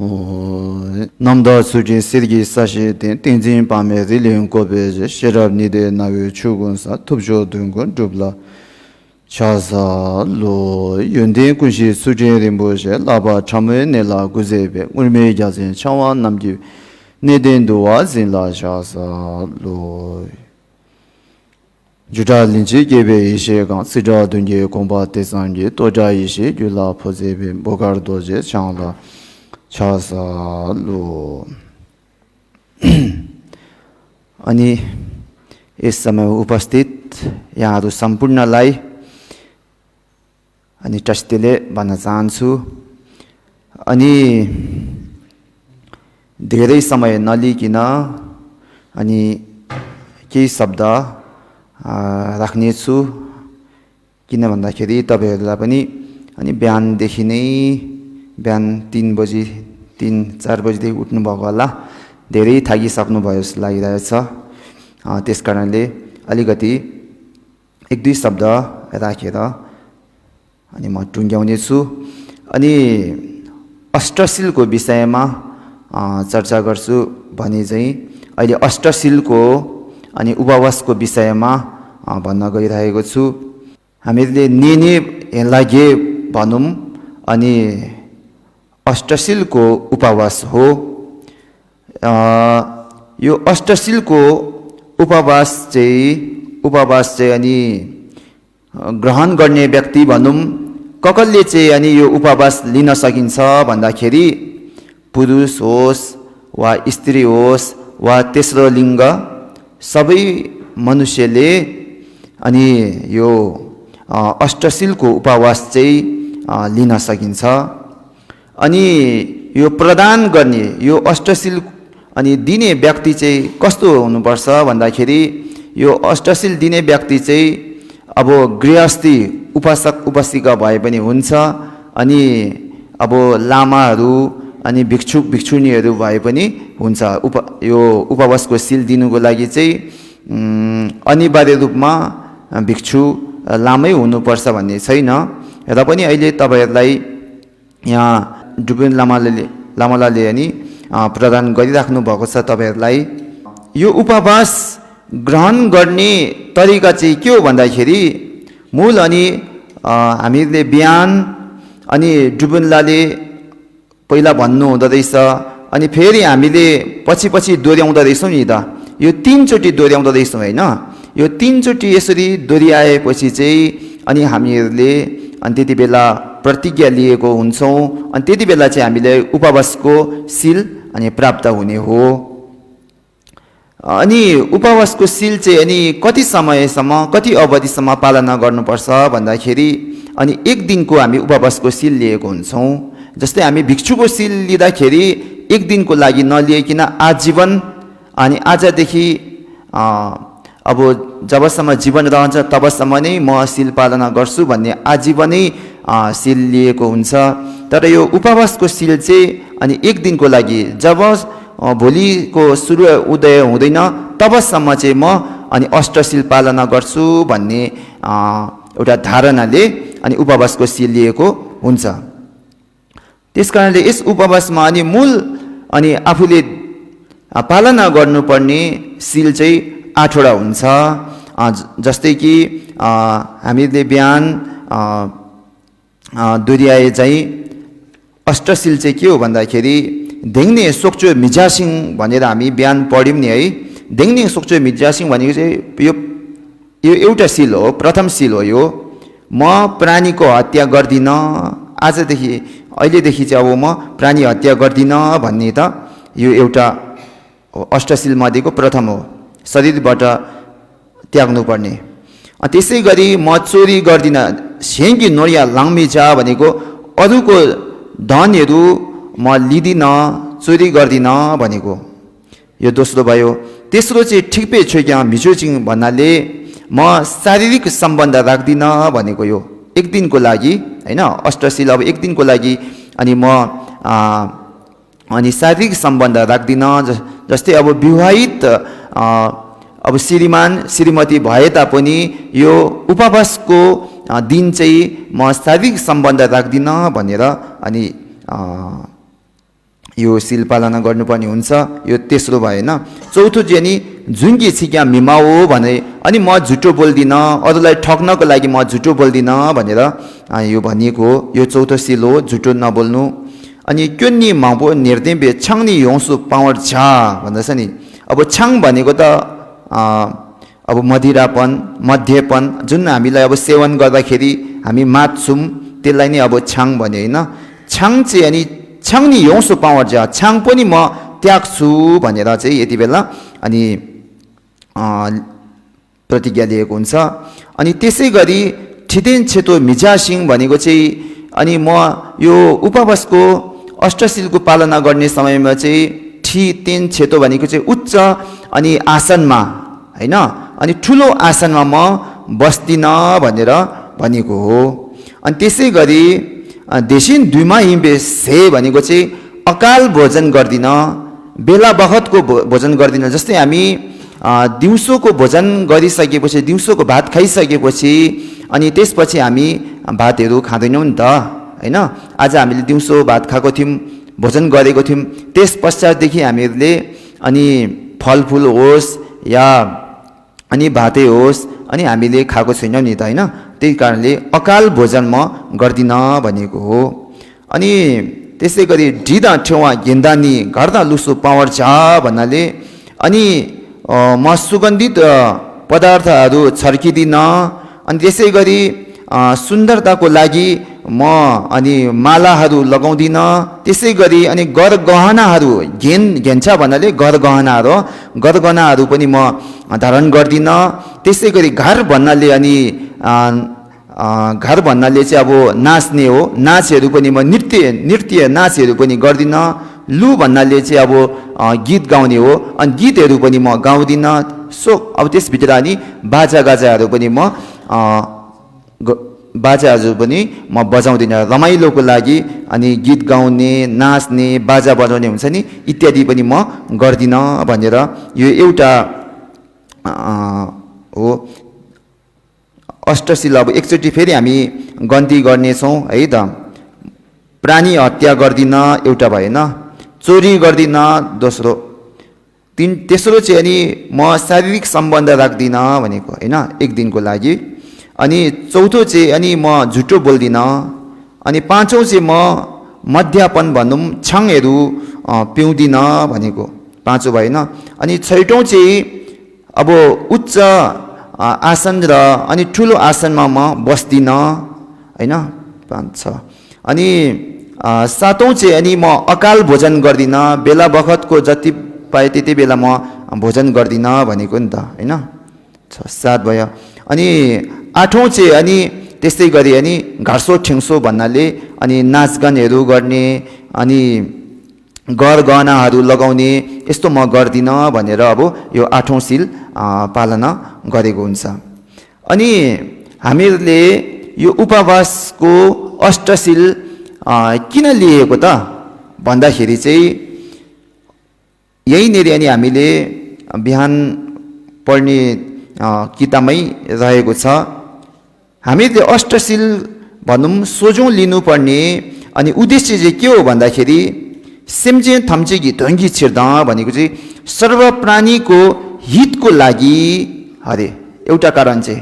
남다 수지 시기 사시 땡진 밤에 릴링 고베 시럽니데 나위 추군사 톱조 등군 좁라 차사 로 연대 군시 수제된 보제 라바 참에 내라 구제베 울메 자진 차와 남기 내된도와 진라 차사 로 주자린지 게베 이시가 시자든지 공바 대상지 도자이시 줄라 포제베 모가르도제 창라 차사로 अनि इस समय उपस्थित यहाँहरु सम्पूर्णलाई अनि टस्टेले भन्न चाहन्छु अनि धेरै समय नलिकिन अनि केही शब्द राख्ने छु किन भन्दाखेरि तपाईहरुलाई पनि अनि बिहानदेखि नै बिहान 3 बजी 3-4 बजीदेखि उठ्नु भएको होला धेरै थाकिसक्नु भयो जस्तो लागिरहेछ त्यसकारणले अलिकति 1-2 शब्द राखेर अनि म टुङ्ग्याउने छु अनि अष्टशीलको विषयमा चर्चा गर्छु भने चाहिँ अहिले अष्टशीलको अनि उपवासको विषयमा भन्न गइरहेको छु हामीले नेने लागे भनौं अनि अष्टशीलको उपवास हो यो अष्टशीलको उपवास चाहिँ अनि ग्रहण गर्ने व्यक्ति भनौं ककलले चाहिँ अनि यो उपवास लिन सकिन्छ भन्दाखेरि पुरुष होस् वा स्त्री होस् वा तेस्रो लिङ्ग सबै मनुष्यले अनि यो अष्टशीलको उपवास चाहिँ लिन सकिन्छ अनि यो प्रदान गर्ने यो अष्टशील अनि दिने व्यक्ति चाहिँ कस्तो हुनुपर्छ भन्दाखेरि यो अष्टशील दिने व्यक्ति चाहिँ अब गृहस्थी उपासक उपासिका भए पनि हुन्छ अनि अब लामाहरू अनि भिक्षुक भिक्षुणीहरू भए पनि हुन्छ यो उपवासको शील दिनुको लागि चाहिँ अनिवार्य रूपमा भिक्षु लामै हुनुपर्छ भन्ने छैन र पनि अहिले तपाईहरुलाई यहाँ जुबिन लामाले अनि प्रदान गरिराख्नु भएको छ तपाईहरुलाई यो उपवास ग्रहण गर्ने तरिका चाहिँ के हो भन्दाखेरि मूल अनि हामीले बिहान अनि जुबिनलाले पहिला भन्नु हुँदै रहेछ अनि फेरि हामीले पछि दोहोर्याउँदै रहेछौं नि त यो 3 चोटी दोहोर्याउँदै रहेछौं हैन यो 3 चोटी यसरी दोहोर्याएपछि चाहिँ अनि हामीहरूले अनि त्यति बेला प्रतिज्ञा लिएको हुन्छौं अनि त्यति बेला चाहिँ हामीले उपवासको शील अनि प्राप्त हुने हो अनि उपवासको शील चाहिँ अनि कति समयसम्म कति अवधिसम्म पालना गर्नुपर्छ भन्दाखेरि अनि 1 दिनको हामी उपवासको शील लिएको हुन्छौं जस्तै हामी भिक्षुको शील लिँदाखेरि 1 दिनको लागि नलिएकिन आजीवन अनि आजदेखि अब जबसम्म जीवन रहन्छ तबसम्म नै म शील पालना गर्छु भन्ने आजीवनै शील लिएको हुन्छ तर यो उपवासको शील चाहिँ अनि 1 दिनको लागि जब भोलिको सुरु उदय हुँदैन तबसम्म चाहिँ म अनि अष्टशील पालना गर्छु भन्ने एउटा धारणाले अनि उपवासको शील लिएको हुन्छ त्यसकारणले यस उपवासमा अनि मूल अनि आफूले पालना गर्नुपर्ने शील चाहिँ 8 वटा हुन्छ जस्तै कि हामीले बिहान दोहोर्याए चाहिँ अष्टशील चाहिँ के हो भन्दाखेरि देङने सोक्चो मिजासिङ भनेर हामी बिहान पढ्यौं नि है देङने सोक्चो मिजासिङ भनेको चाहिँ यो एउटा शील हो प्रथम शील हो यो म प्राणीको हत्या गर्दिन आजदेखि अहिलेदेखि चाहिँ अब म प्राणी हत्या गर्दिन भन्ने त यो एउटा अष्टशील मध्येको प्रथम हो शरीरबाट त्याग्नु पर्ने त्यसै गरी म चोरी गर्दिन सेङ्गी नोरिया लाङमिजा भनेको अरूको धनहरू म लिदिन चोरी गर्दिन भनेको यो दोस्रो भयो तेस्रो चाहिँ ठिकपे छोक्या मिचोचिङ भन्नाले म शारीरिक सम्बन्ध राख्दिन भनेको यो 1 दिनको लागि हैन अष्टशील अब 1 दिनको लागि अनि म अनि शारीरिक सम्बन्ध राख्दिन जस्तै अब विवाहित अब श्रीमान श्रीमती भए तापनि यो उपवासको दिन चाहिँ म शारीरिक सम्बन्ध राख्दिन भनेर अनि यो सिल पालना गर्नुपर्ने हुन्छ। यो तेस्रो भयो हैन। चौथो चाहिँ नि जुङ्गी छिक्या मिमाओ भने अनि म झुटो बोल्दिन, अरूलाई ठग्नको लागि म झुटो बोल्दिन भनेर यो भनिएको हो। यो चौथो सिल हो, झुटो नबोल्नु। अनि क्योन्नी माबो निर्देबे छङनी योसु पावर झा भन्दैछ नि। अब छङ भनेको त अब मदिरापन, मध्यपन जुन हामीलाई अब सेवन गर्दाखेरि हामी मात्छौँ त्यसलाई नै अब छाङ भन्यो हैन। छाङ चाहिँ अनि छाङनी योसु पावर झा, छाङ पनि म त्याग्छु भनेर चाहिँ यति बेला अनि प्रतिज्ञा लिएको हुन्छ। अनि त्यसै गरी ठिदेन छेतो मिजासिङ भनेको चाहिँ अनि म यो उपवासको अष्टशीलको पालना गर्ने समयमा चाहिँ ठिदेन छेतो भनेको चाहिँ उच्च अनि आसनमा हैन, अनि ठुलो आसनमा म बस्दिन भनेर भनेको हो। अनि त्यसै गरी देशिन दुईमा हिँबे से भनेको चाहिँ अकाल भोजन गर्दिन, बेला बखतको भोजन गर्दिन। जस्तै हामी दिउँसोको भोजन गरिसकेपछि, दिउँसोको भात खाइसकेपछि अनि त्यसपछि हामी भातहरू खाँदैनौँ नि त हैन। आज हामीले दिउँसो भात खाएको थियौँ, भोजन गरेको थियौँ, त्यस पश्चातदेखि हामीहरूले अनि फलफुल होस् या अनि भातै होस् अनि हामीले खाएको छैनौँ नि त हैन। त्यही कारणले अकाल भोजन म गर्दिन भनेको हो। अनि त्यसै गरी ढिदा ठेवा गेन्दानी घरदा लुसो पावर झा भन्नाले अनि म सुगन्धित पदार्थहरू छर्किदिन। अनि त्यसै गरी सुन्दरताको लागि म अनि मालाहरू लगाउँदिन। त्यसै गरी अनि गरगहनाहरू घेन्छ भन्नाले गरगहनाहरू पनि म धारण गर्दिन। त्यसै गरी घर भन्नाले अनि घर भन्नाले चाहिँ अब नाच्ने हो, नाचहरू पनि म नृत्य नाचहरू पनि गर्दिन। लु भन्नाले चाहिँ अब गीत गाउने हो, अनि गीतहरू पनि म गाउँदिन। सो अब त्यसभित्र अनि बाजागाजाहरू पनि म बजाउँदिन। रमाइलोको लागि अनि गीत गाउने, नाच्ने, बाजा बजाउने हुन्छ नि, इत्यादि पनि म गर्दिन भनेर यो एउटा हो। अष्टशील अब एकचोटि फेरि हामी गन्ती गर्नेछौँ है त। प्राणी हत्या गर्दिन एउटा भएन, चोरी गर्दिन दोस्रो, तेस्रो चाहिँ अनि म शारीरिक सम्बन्ध राख्दिन भनेको हैन एक दिनको लागि। अनि चौथो चाहिँ अनि म झुटो बोल्दिन। अनि पाँचौँ चाहिँ म मध्यपान भनौँ छङहरू पिउँदिन भनेको पाँचौँ भएन। अनि छैटौँ चाहिँ अब उच्च आसन र अनि ठुलो आसनमा म बस्दिन हैन, 5 6। अनि सातौँ चाहिँ अनि म अकाल भोजन गर्दिन, बेला बखतको जति पाए त्यति बेला म भोजन गर्दिन भनेको नि त हैन, 6 7 भयो। अनि आठौँ चाहिँ अनि त्यस्तै गरी अनि घाँसो ठेङ्सो भन्नाले अनि नाचगानहरू गर्ने अनि गरगहनाहरू लगाउने यस्तो म गर्दिन भनेर अब यो आठौँ सिल पालना गरेको हुन्छ। अनि हामीहरूले यो उपवासको अष्टशील किन लिएको त भन्दाखेरि चाहिँ यहीँनिर अनि हामीले बिहान पढ्ने किताबमै रहेको छ। हामीले अष्टशील भनौँ सोझौँ लिनुपर्ने अनि उद्देश्य चाहिँ के हो भन्दाखेरि सेम्जे थम्चेगी ढङ्गी छिर्दा भनेको चाहिँ सर्वप्राणीको हितको लागि अरे एउटा कारण चाहिँ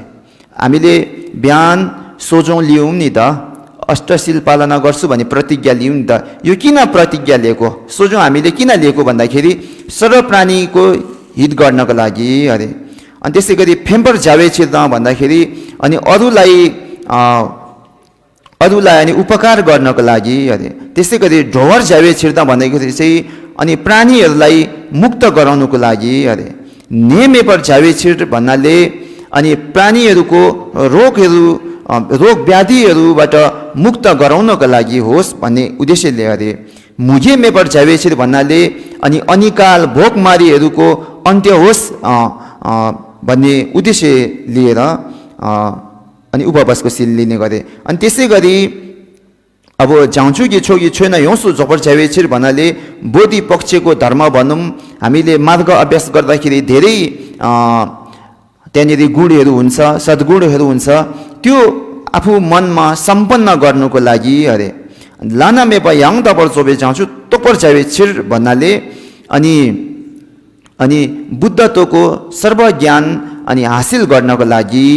हामीले बिहान सोझौँ लियौँ नि त, अष्टशील पालना गर्छु भने प्रतिज्ञा लियौँ नि त। यो किन प्रतिज्ञा लिएको, सोझौँ हामीले किन लिएको भन्दाखेरि सर्वप्राणीको हित गर्नको लागि अरे। अनि त्यसै गरी फेम्पर झ्यावे छिर्दा भन्दाखेरि अनि अरूलाई अनि उपकार गर्नको लागि अरे। त्यसै गरी ढोवर झ्यावे छिर्दा भनेको चाहिँ अनि प्राणीहरूलाई मुक्त गराउनको लागि अरे। नेमेपर झ्यावे छिर भन्नाले अनि प्राणीहरूको रोग व्याधिहरूबाट मुक्त गराउनको लागि होस् भन्ने उद्देश्यले अरे। मुझे मेपर झ्यावे छिर भन्नाले अनि अनिकाल भोकमारीहरूको अन्त्य होस् भन्ने उद्देश्य लिएर अनि उपवासको सिल लिने गरे। अनि त्यसै गरी अब झाउँछु कि छोगी छोएन हिउँसो झोपर झ्यावे छिर भन्नाले बोधि पक्षको धर्म भनौँ, हामीले मार्ग अभ्यास गर्दाखेरि धेरै त्यहाँनिर गुणहरू हुन्छ, सद्गुणहरू हुन्छ, त्यो आफू मनमा सम्पन्न गर्नुको लागि अरे। लानामे याङ तपर चोबे जान्छु तोपर चावे छिर भन्नाले अनि बुद्धत्वको सर्वज्ञान अनि हासिल गर्नको लागि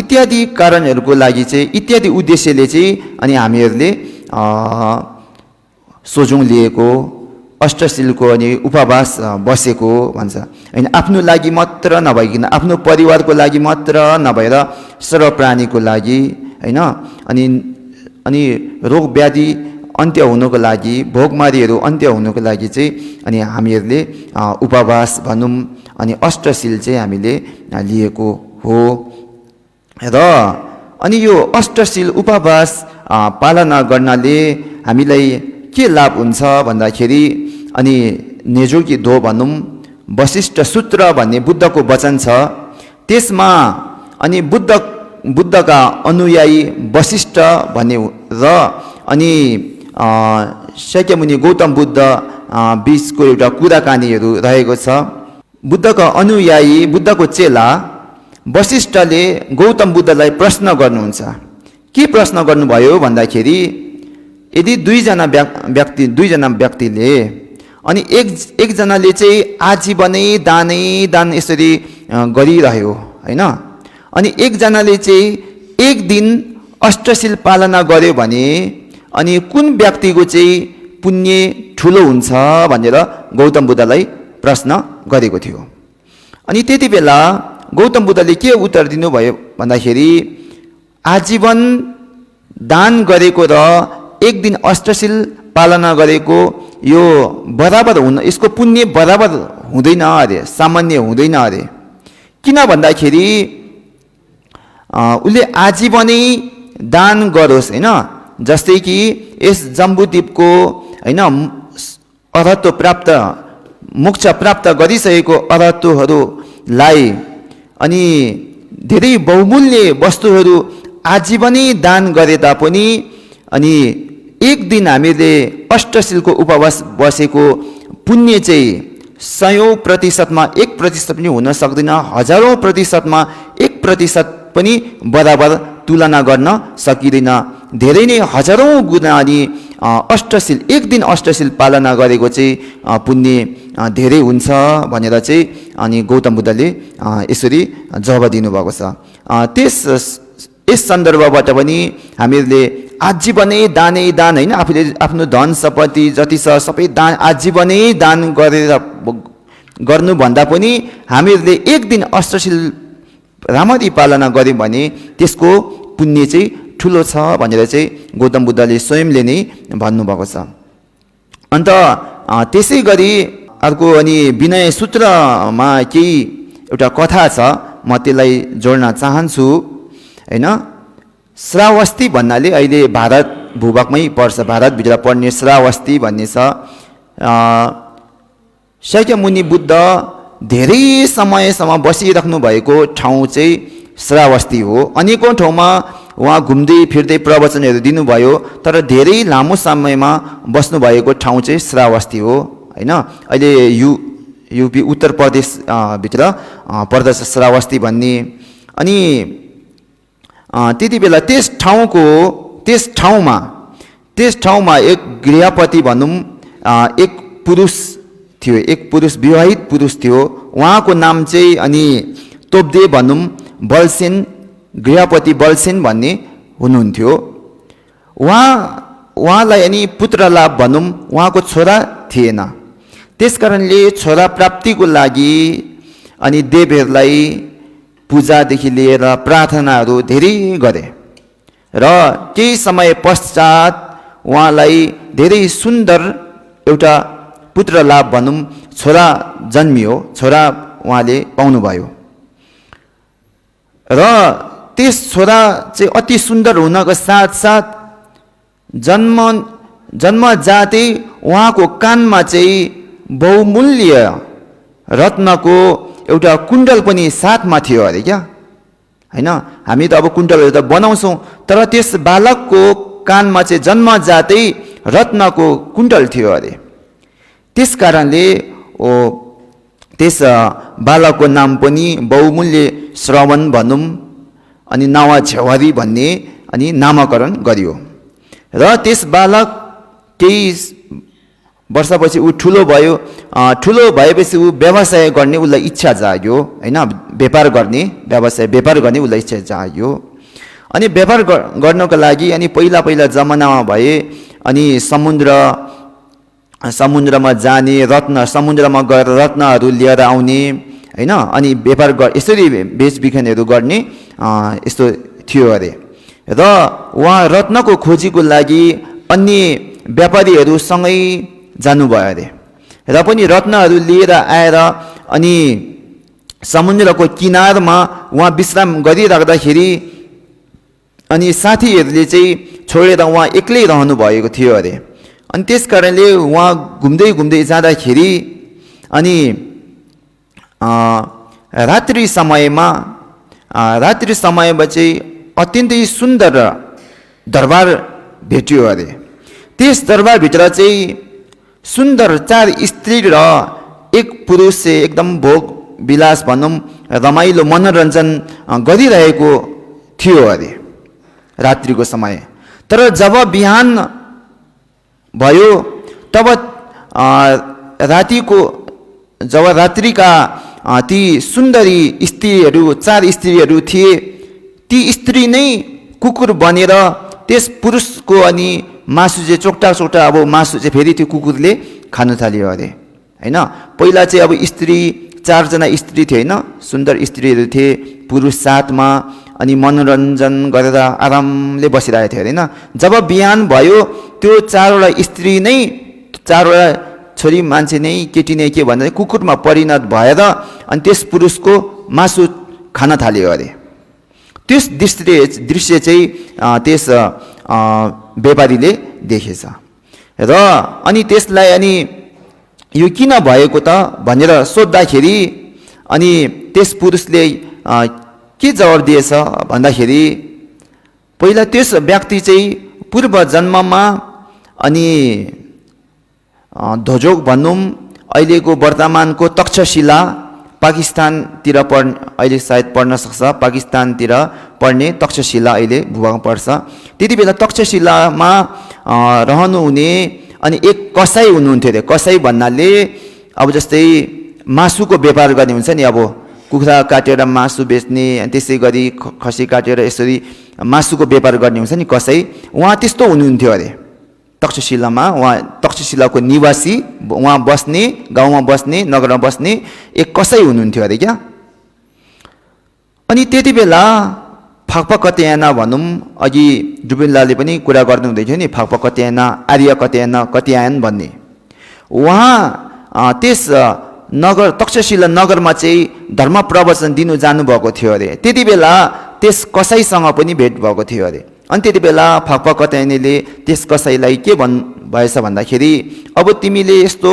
इत्यादि कारणहरूको लागि चाहिँ इत्यादि उद्देश्यले चाहिँ अनि हामीहरूले सोझौँ लिएको अष्टशीलको अनि उपवास बसेको भन्छ हैन। आफ्नो लागि मात्र नभइकन आफ्नो परिवारको लागि मात्र नभएर सर्व प्राणीको लागि हैन। अनि रोग व्याधि अन्त्य हुनको लागि भोगमारीहरू अन्त्य हुनको लागि चाहिँ अनि हामीहरूले उपवास भनौँ अनि अष्टशील चाहिँ हामीले लिएको हो र अनि यो अष्टशील उपवास पालना गर्नाले हामीलाई के लाभ हुन्छ भन्दाखेरि अनि नेजुकी दो भनौँ वशिष्ठ सूत्र भन्ने बुद्धको वचन छ त्यसमा अनि बुद्धका अनुयायी वशिष्ठ भन्ने र अनि शाक्यमुनि गौतम बुद्ध बीचको एउटा कुराकानीहरू रहेको छ। बुद्धका अनुयायी बुद्धको चेला वशिष्ठले गौतम बुद्धलाई प्रश्न गर्नुहुन्छ। के प्रश्न गर्नुभयो भन्दाखेरि यदि दुईजना व्यक्तिले अनि एकजनाले चाहिँ आजीवनै दान यसरी गरिरह्यो हैन। अनि एकजनाले चाहिँ एक दिन अष्टशील पालना गर्यो भने अनि कुन व्यक्तिको चाहिँ पुण्य ठुलो हुन्छ भनेर गौतम बुद्धलाई प्रश्न गरेको थियो। अनि त्यति बेला गौतम बुद्धले के उत्तर दिनुभयो भन्दाखेरि आजीवन दान गरेको र एक दिन अष्टशील पालना गरेको यो बराबर यसको पुण्य बराबर हुँदैन अरे, सामान्य हुँदैन अरे। किन भन्दाखेरि उसले आजीवनै दान गरोस् हैन। जस्तै कि यस जम्बुद्वीपको हैन अरहत्व प्राप्त मोक्ष प्राप्त गरिसकेको अरहत्वहरूलाई अनि धेरै बहुमूल्य वस्तुहरू आजीवनै दान गरे तापनि अनि एक दिन हामीले अष्टशीलको उपवास बसेको पुण्य चाहिँ 100%मा 1% पनि हुन सक्दैन, हजारौं प्रतिशतमा 1% पनि बराबर तुलना गर्न सकिँदैन। धेरै नै हजारौं गुणा अनि अष्टशील एक दिन अष्टशील पालना गरेको चाहिँ पुण्य धेरै हुन्छ भनेर चाहिँ अनि गौतम बुद्धले यसरी जवाब दिनुभएको छ। यस सन्दर्भबाट पनि हामीहरूले आजीवनै दान हैन, आफूले आफ्नो धन सम्पत्ति जति छ सबै दान आजीवनै दान गरेर गर्नुभन्दा पनि हामीहरूले एक दिन अष्टशील राम्ररी पालना गर्यौं भने त्यसको पुण्य चाहिँ ठुलो छ भनेर चाहिँ गौतम बुद्धले स्वयंले नै भन्नुभएको छ। अन्त त्यसै गरी अर्को अनि विनय सूत्रमा केही एउटा कथा छ, म त्यसलाई जोड्न चाहन्छु हैन। श्रावस्ती भन्नाले अहिले भारत भूभागमै पर्छ, भारतभित्र पर्ने श्रावस्ती भन्ने छ। शाक्यमुनि बुद्ध धेरै समयसम्म बसिराख्नु भएको ठाउँ चाहिँ श्रावस्ती हो। अनेकौं ठाउँमा उहाँ घुम्दै फिर्दै प्रवचनहरू दिनुभयो, तर धेरै लामो समयमा बस्नुभएको ठाउँ चाहिँ श्रावस्ती हो हैन। अहिले युपी उत्तर प्रदेश भित्र पर्दछ श्रावस्ती भन्ने। अनि त्यति बेला त्यस ठाउँमा एक गृहपति भनौँ एक पुरुष विवाहित पुरुष थियो। उहाँको नाम चाहिँ अनि तोप्दे भनौँ बलसेन, गृहपति बलसेन भन्ने हुनुहुन्थ्यो। उहाँलाई अनि पुत्र लाभ भनौँ उहाँको छोरा थिएन। त्यसकारणले छोरा प्राप्तिको लागि अनि देवहरूलाई पूजादेखि लिएर प्रार्थनाहरू धेरै गरे र केही समय पश्चात उहाँलाई धेरै सुन्दर एउटा पुत्र लाभ भनौँ छोरा जन्मियो, छोरा उहाँले पाउनुभयो र त्यस छोरा चाहिँ अति सुन्दर हुनको साथसाथ जन्मजातै उहाँको कानमा चाहिँ बहुमूल्य रत्नको एउटा कुण्डल पनि साथमा थियो अरे क्या हैन। हामी त अब कुण्डलहरू त बनाउँछौँ, तर त्यस बालकको कानमा चाहिँ जन्मजातै रत्नको कुण्डल थियो अरे। त्यस कारणले त्यस बालकको नाम पनि बहुमूल्य श्रवण भनौँ अनि नवा झेवारी भन्ने अनि नामकरण गरियो। र त्यस बालक केही वर्षपछि ऊ ठुलो भयो। ठुलो भएपछि ऊ व्यवसाय गर्ने उसलाई इच्छा जाग्यो हैन, व्यापार गर्ने उसलाई इच्छा जाग्यो। अनि व्यापार गर्नको लागि अनि पहिला जमानामा भए अनि समुद्रमा जाने, समुद्रमा गएर रत्नहरू लिएर आउने हैन, अनि व्यापार यसरी बेचबिखनहरू गर्ने यस्तो थियो अरे। र उहाँ रत्नको खोजीको लागि अन्य व्यापारीहरूसँगै जानुभयो अरे। र पनि रत्नहरू लिएर आएर अनि समुद्रको किनारमा उहाँ विश्राम गरिराख्दाखेरि अनि साथीहरूले चाहिँ छोडेर उहाँ एक्लै रहनु भएको थियो अरे। अनि त्यस कारणले उहाँ घुम्दै जाँदाखेरि अनि रात्रि समयमा चाहिँ अत्यन्तै सुन्दर दरबार भेट्यो अरे। त्यस दरबारभित्र चाहिँ सुन्दर 4 स्त्री र एक पुरुष चाहिँ एकदम भोग विलास भनौँ रमाइलो मनोरञ्जन गरिरहेको थियो अरे रात्रिको समय। तर जब बिहान भयो तब रात्रिका ती सुन्दरी स्त्रीहरू 4 स्त्रीहरू थिए, ती स्त्री नै कुकुर बनेर त्यस पुरुषको अनि मासु चाहिँ चोक्टा अब मासु चाहिँ फेरि त्यो कुकुरले खान थाल्यो अरे हैन। पहिला चाहिँ अब स्त्री 4 जना स्त्री थिए हैन, सुन्दर स्त्रीहरू थिए, पुरुष साथमा अनि मनोरञ्जन गरेर आरामले बसिरहेको थियो हैन। जब बिहान भयो त्यो 4 वटा स्त्री नै 4 वटा छोरी मान्छे नै केटी नै के भन्दा कुकुरमा परिणत भएर अनि त्यस पुरुषको मासु खान थाल्यो अरे। त्यस दृश्य चाहिँ त्यस व्यापारीले देखेछ र अनि त्यसलाई अनि यो किन भएको त भनेर सोद्धाखेरि अनि त्यस पुरुषले के जवाब दिएछ भन्दाखेरि पहिला त्यस व्यक्ति चाहिँ पूर्व जन्ममा अनि ध्वजोक भनौँ अहिलेको वर्तमानको तक्षशिला पाकिस्तानतिर अहिले सायद पढ्न सक्छ, पाकिस्तानतिर पढ्ने तक्षशिला अहिले भूभागमा पर्छ। त्यति बेला तक्षशिलामा रहनुहुने अनि एक कसाई हुनुहुन्थ्यो अरे। कसाई भन्नाले अब जस्तै मासुको व्यापार गर्ने हुन्छ नि, अब कुखुरा काटेर मासु बेच्ने, अनि त्यसै गरी खसी काटेर यसरी मासुको व्यापार गर्ने हुन्छ नि कसाई, उहाँ त्यस्तो हुनुहुन्थ्यो अरे तक्षशिलामा। उहाँ तक्षशिलाको निवासी, उहाँ बस्ने, गाउँमा बस्ने, नगरमा बस्ने एक कसाई हुनुहुन्थ्यो अरे क्या। अनि त्यति बेला फाक्पा कत्यायना भनौँ, अघि जुबिनलालले पनि कुरा गर्नुहुँदै थियो नि, फाक्पा कत्यायना, आर्य कत्यायन भन्ने, उहाँ त्यस नगर तक्षशिला नगरमा चाहिँ धर्म प्रवचन दिनु जानुभएको थियो अरे। त्यति बेला त्यस कसाईसँग पनि भेट भएको थियो अरे। अनि त्यति बेला फाक्पा कत्यायनीले त्यस कसाईलाई के भएछ भन्दाखेरि अब तिमीले यस्तो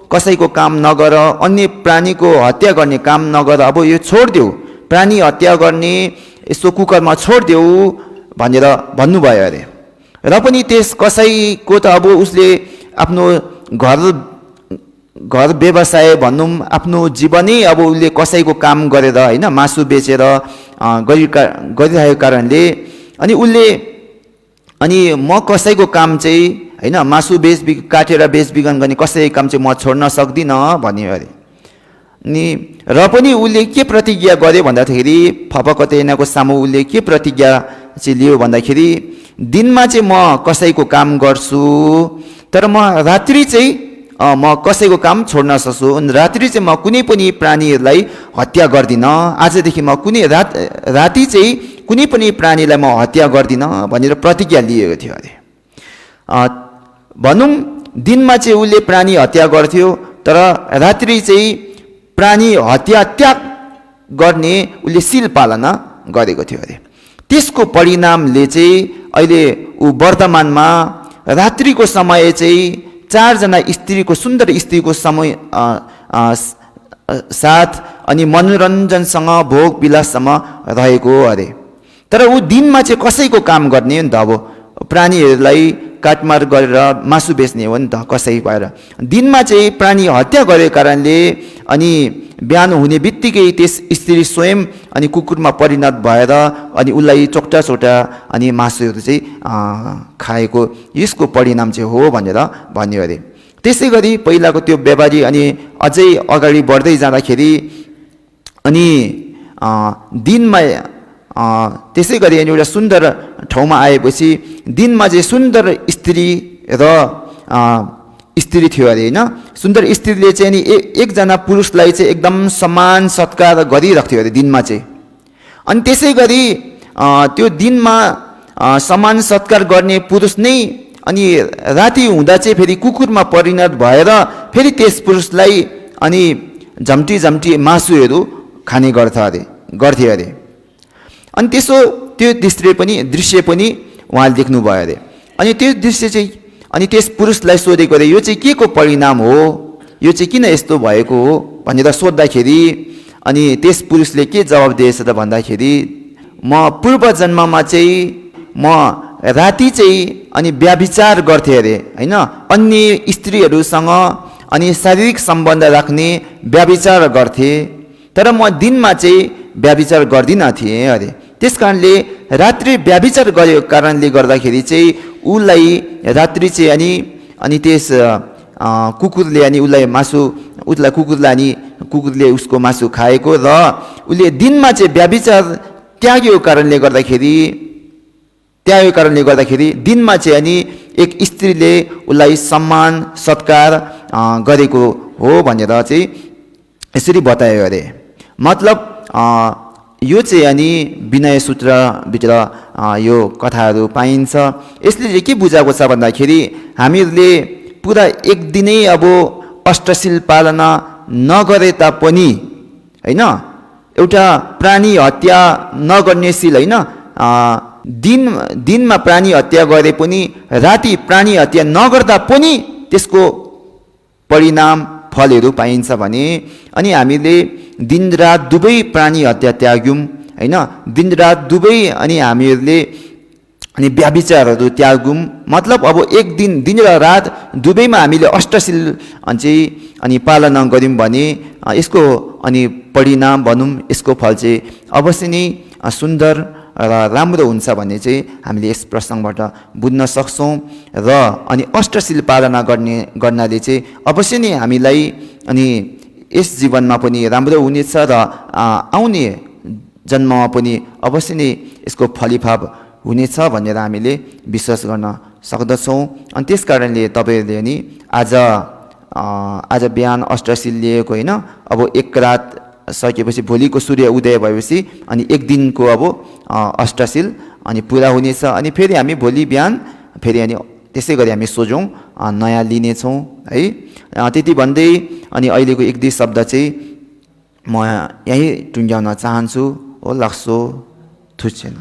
कसैको काम नगर, अन्य प्राणीको हत्या गर्ने काम नगर, अब यो छोडिदेऊ, प्राणी हत्या गर्ने यस्तो कुकरमा छोडिदेऊ भनेर भन्नुभयो अरे। र पनि त्यस कसाईको त अब उसले आफ्नो घर व्यवसाय भनौँ आफ्नो जीवनै अब उसले कसैको काम गरेर हैन मासु बेचेर गरिरहेको कारणले अनि उसले अनि म कसैको काम चाहिँ हैन मासु काटेर बेचबिखन गर्ने कसैको काम चाहिँ म छोड्न सक्दिनँ भन्यो अरे। अनि र पनि उसले के प्रतिज्ञा गर्यो भन्दाखेरि फाक्पा कत्यायनाको सामु उसले के प्रतिज्ञा चाहिँ लियो भन्दाखेरि दिनमा चाहिँ म कसैको काम गर्छु, तर म रात्रि चाहिँ म कसैको काम छोड्न सक्छु, रात्रि चाहिँ म कुनै पनि प्राणीहरूलाई हत्या गर्दिनँ, आजदेखि म कुनै राति चाहिँ कुनै पनि प्राणीलाई म हत्या गर्दिनँ भनेर प्रतिज्ञा लिएको थियो अरे। भनौँ दिनमा चाहिँ उसले प्राणी हत्या गर्थ्यो, तर रात्रि चाहिँ प्राणी हत्या त्याग गर्ने उसले शील पालना गरेको थियो अरे। त्यसको परिणामले चाहिँ अहिले ऊ वर्तमानमा रात्रिको समय चाहिँ 4 जना स्त्रीको सुन्दर स्त्रीको समय साथ अनि मनोरञ्जनसँग भोग विलाससँग रहेको अरे। तर ऊ दिनमा चाहिँ कसैको काम गर्ने नि त, अब प्राणीहरूलाई काटमार गरेर मासु बेच्ने हो नि त कसै भएर, दिनमा चाहिँ प्राणी हत्या गरेको कारणले अनि बिहान हुने बित्तिकै त्यस स्त्री स्वयं अनि कुकुरमा परिणत भएर अनि उसलाई चोक्टा चोक्टा अनि मासुहरू चाहिँ खाएको यसको परिणाम चाहिँ हो भनेर भन्यो अरे। त्यसै गरी पहिलाको त्यो व्यापारी अनि अझै अगाडि बढ्दै जाँदाखेरि अनि दिनमा त्यसै गरी अनि एउटा सुन्दर ठाउँमा आएपछि दिनमा चाहिँ सुन्दर स्त्री र स्त्री थियो अरे होइन। सुन्दर स्त्रीले चाहिँ नि एकजना पुरुषलाई चाहिँ एकदम सम्मान सत्कार गरिराख्थ्यो अरे दिनमा चाहिँ। अनि त्यसै गरी त्यो दिनमा सम्मान सत्कार गर्ने पुरुष नै अनि राति हुँदा चाहिँ फेरि कुकुरमा परिणत भएर फेरि त्यस पुरुषलाई अनि झम्टी झम्टी मासुहरू खाने गर्थे अरे। अनि त्यो दृश्य पनि उहाँले देख्नुभयो अरे। अनि त्यो दृश्य चाहिँ अनि त्यस पुरुषलाई सोधेको अरे, यो चाहिँ के को परिणाम हो, यो चाहिँ किन यस्तो भएको हो भनेर सोद्धाखेरि अनि त्यस पुरुषले के जवाब दिएछ त भन्दाखेरि, म पूर्व जन्ममा चाहिँ म राति चाहिँ अनि व्याभिचार गर्थेँ अरे होइन, अन्य स्त्रीहरूसँग अनि शारीरिक सम्बन्ध राख्ने व्याभिचार गर्थेँ, तर म दिनमा चाहिँ व्याभिचार गर्दिनँ थिएँ अरे। त्यस कारणले रात्रि व्याभिचार गरेको कारणले गर्दाखेरि चाहिँ उसलाई रात्रि चाहिँ अनि त्यस कुकुरले अनि उसलाई कुकुरले उसको मासु खाएको र उसले दिनमा चाहिँ व्याभिचार त्यागेको कारणले गर्दाखेरि दिनमा चाहिँ अनि एक स्त्रीले उसलाई सम्मान सत्कार गरेको हो भनेर चाहिँ यसरी बतायो अरे। मतलब यो चाहिँ अनि विनय सूत्रभित्र यो कथाहरू पाइन्छ। यसले चाहिँ के बुझाएको छ भन्दाखेरि हामीहरूले पुरा एक दिनै अब अष्टशील पालना नगरे तापनि होइन, एउटा प्राणी हत्या नगर्नेशील होइन, दिनमा प्राणी हत्या गरे पनि राति प्राणी हत्या नगर्दा पनि त्यसको परिणाम फलहरू पाइन्छ भने अनि हामीले दिनरात दुवै प्राणी हत्या त्याग्यौँ होइन, दिनरात दुवै अनि हामीहरूले अनि व्याभिचारहरू त्याग्यौँ। मतलब अब एक दिन र रात दुवैमा हामीले अष्टशील चाहिँ अनि पालना गऱ्यौँ भने यसको अनि परिणाम भनौँ, यसको फल चाहिँ अवश्य नै सुन्दर र राम्रो हुन्छ भन्ने चाहिँ हामीले यस प्रसङ्गबाट बुझ्न सक्छौँ। र अनि अष्टशील पालना गर्नाले चाहिँ अवश्य नै हामीलाई अनि यस जीवनमा पनि राम्रो हुनेछ र आउने जन्ममा पनि अवश्य नै यसको फलिफाप हुनेछ भनेर हामीले विश्वास गर्न सक्दछौँ। अनि त्यस कारणले तपाईँहरूले नि आज बिहान अष्टशील लिएको होइन, अब एक रात सकेपछि भोलिको सूर्य उदय भएपछि अनि एक दिनको अब अष्टशील अनि पुरा हुनेछ। अनि फेरि हामी भोलि बिहान फेरि अनि त्यसै गरी हामी सोझौँ नयाँ लिनेछौँ है। त्यति भन्दै अनि अहिलेको एक दुई शब्द चाहिँ म यहीँ टुङ्ग्याउन चाहन्छु। ओ लाग्छो थुचेन।